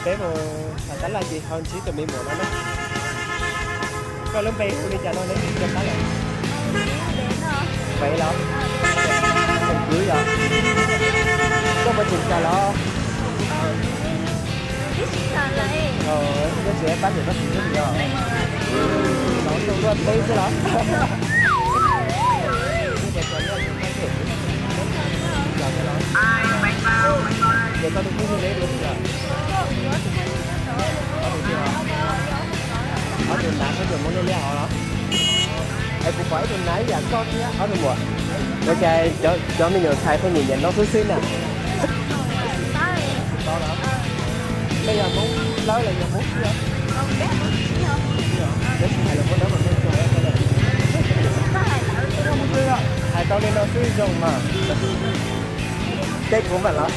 Peb mus tham tab laj ces ho ntsib tus me muam no na. Koj lub npe hu li cas no, neb twb tsis nco qab lawm? Npe los? Tseem kwv yog? Koj puas tseem kawm los? Koj tsis pab niam pab txiv nyob li os? Los tuaj luaj teb xwb los? Ces koj tus kheej yog neb dua twg lawm? Ob tug nav sab nraum Hmoob Liab Liab hov los? Es kuv pom ib tug nav ib yam koj thiab ob tug muam. Ua cas cov me nyuam ntxhais pheej nyiam nyiam no xwb xwb na? Koj yog Hmoob Dawb los yog Hmoob Sib? Peb tsis hais lus Hmoob Dawb Hmoob Sib, hais tau li no xwb zoo mas. Teb kuv mam los.